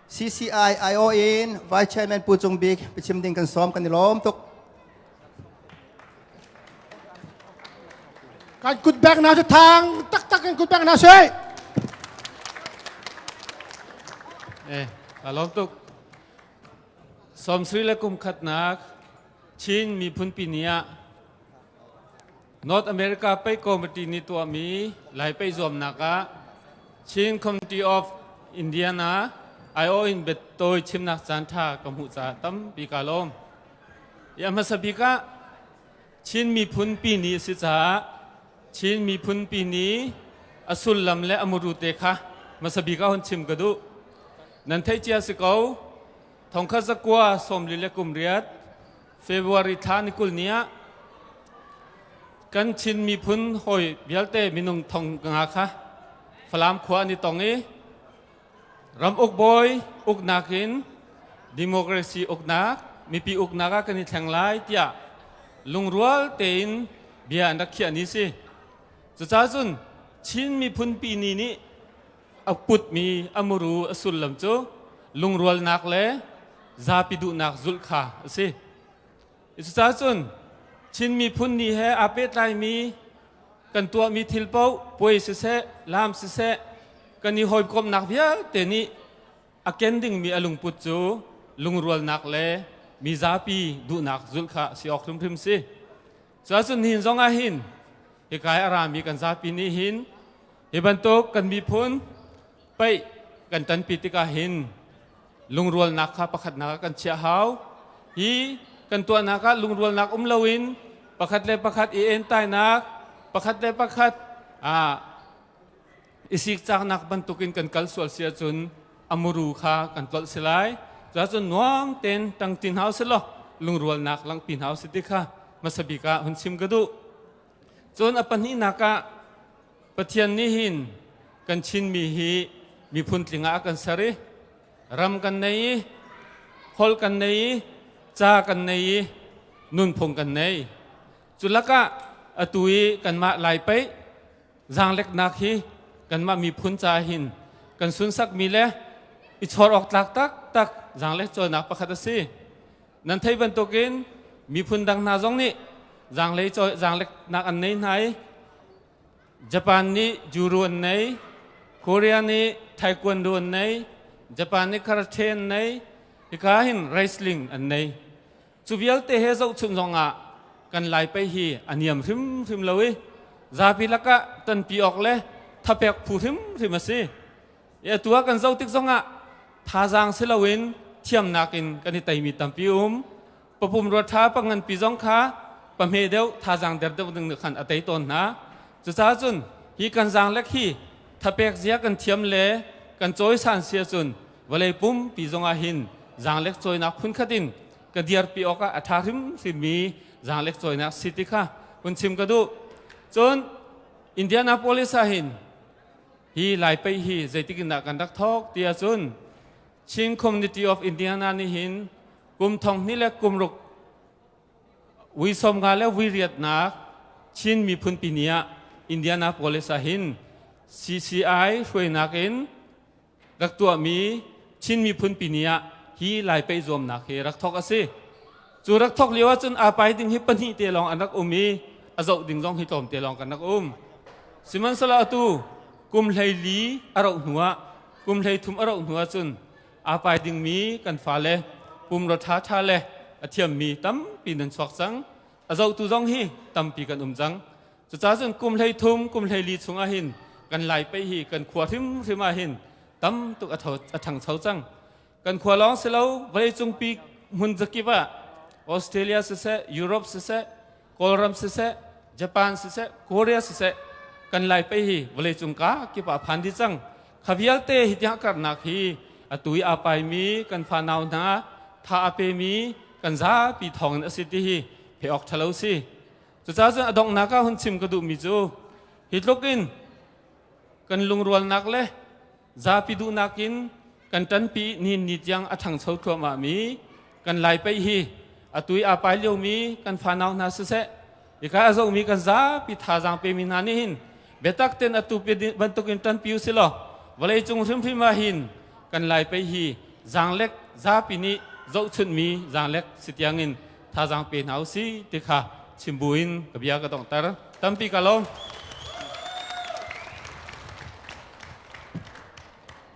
CCI IO in Vice Chairman Pu Cung Bik biachim ding kan sawm kan i lawm tuk. Kan kut bek na cu thang taktak kan kut bek na si. Eh, ka lawm tuk. Sawmsri le kum khatnak Chin miphun pi ni ah North America Pei Committee nih tuahmi Lai Pei zuamnak ah Chin Committee of Indiana IO in biatawi chimnak caanṭha ka hmuh caah tampi kaa lawm. A hmasa bik ah Chin miphun pi ni a si caah Chin miphun pi ni a sullam le a muru te kha hmasa bik ah hun chim ka duh. Nan theih cia si ko, thongkhat zakua sawmli le kum riat February thla ni 20 ni ah kan Chin miphun hawi vialte minung thong nga kha Falam khua an i tong i ram ukbawi uknak in democracy uknak mipi uknak ah kan i thleng lai tiah lungrual tein bia an rak khiah ni si. Cucaah cun Chin miphun pi ni nih a putmi a muru a sullam cu lungrualnak le zapi duhnak zulh kha a si. Cucaah cun Chin miphun ni he aa pehtlaimi kan tuahmi thil paoh puai siseh, laam siseh, kan i hawikomhnak vialte nih a ken dingmi a lungput cu lungrualnak le mizapi duhnak zulh kha si awk hrimhrim si. Cuahcun nihin zong ah hin hikai a rami kan zapi nih hin hi bantuk kan miphun paih kan ṭanpi tikah hin lungrualnak kha pakhatnak ah kan chiah hau. Hi kan tuahnak ah lungrualnak um loin pakhat le pakhat i entainak, pakhat le pakhat i sikcaknak bantukin kan kal sual si ahcun a muru kha kan tlolh si lai. Cuahcun nuam tein ṭangṭi hna usih law lungrualnak langhpi hna usih ti kha hmasa bik ah hun chim ka duh. Cun a pahnihnak ah Pathian nih hin kan Chinmi hi miphun tling ah a kan ser i ram kan nei i holh kan nei i ca kan nei i nunphung kan nei. Cu lakah atu i kanmah Lai paih zaangleknak hi kanmah miphun ca hin kan sunsakmi le i chawr awk tlak taktak zaanglek cawinak pakhat a si. Nan theih bantukin miphun dang hna zong nih zaanglei zaangleknak an nei hna i Japan nih Juru an nei, Korea nih Taekwondo an nei, Japan nih Karate an nei, hika hin wrestling an nei. Cu vialte he zohchunh zongah kan Lai pei hi a niam hrimhrim lo i zapi lakah tanpi awk le thapek phu hrimhrim a si. Atu ah kan zoh tik zongah thazaang si loin thiamnak in kan i teimi tampi um. Papum rua ṭha panganpi zong kha pahme deuh thazaang der deuh ding nih khan a tei tawn hna. Cucaah cun hi kan zaanglek hi thapek zia kan thiam le kan cawisan si ahcun vawlei pumpi zongah hin zaanglek cawinak phunkhat in ka dirpi awkah a ṭha hrimhrimmi zaanglek cawinak si ti kha hun chim ka duh. Cun Indianapolis ah hin hi Lai paih hi zeitik in dah kan rak thawk ti ahcun Chin Community of Indiana nih hin kum thong hnih le kum ruk vui sawm nga le vui riatnak Chin miphun pi ni ah Indianapolis ah hin CCI hruainak in rak tuahmi Chin miphun pi ni ah hi Lai paih zuamnak hi rak thawk a si. Cu rak thawk lio ahcun aa pai ding hi pahnih te lawng an rak um i a zoh ding zong hi tlawmte lawng kan rak um. Sihmanhsehlaw atu kum 14 a rauh hnu ah kum 33 a rauh hnu ahcun aa pai dingmi kan fale pumrua ṭhaṭha le a thiammi tampi nan chuak cang. A zohtu zong hi tampi kan um cang. Cucaah cun kum 13 kum 14 chung ah hin kan Lai paih hi kan khua hrimhrim ah hin tam tuk a ṭhangcho cang. Kan khua lawng si lo, vawleicung pi hmun zakip ah Australia siseh, Europe siseh, Kawlram siseh, Japan siseh, Korea siseh, kan Lai paih hi vawleicung ka kip ah phan dih cang. Kha vialte hi tiang karnak hi atu i aa paimi kan fanau hna tha a pemi kan zapi thawng in a si ti hi phe awk ṭhalo si. Cucaah cun a donghnak ah hun chim ka duhmi cu hi tluk in kan lungrualnak le zapi duhnak in kan ṭanpi nihin ni tiang a ṭhangcho thluahmahmi kan Lai paih hi atu i aa pai liomi kan fanau hna siseh hika a zohmi kan zapi thazaang pemi hna nih hin biatak ten atu bantukin ṭanpi u silaw vawleicung hrimhrim ah hin kan Lai paih hi Zaanglek zapi nih zohchunhmi zaanglek si tiangin thazaang pe hna usih ti kha chim buin ka bia ka donghter. Tampi ka lawm.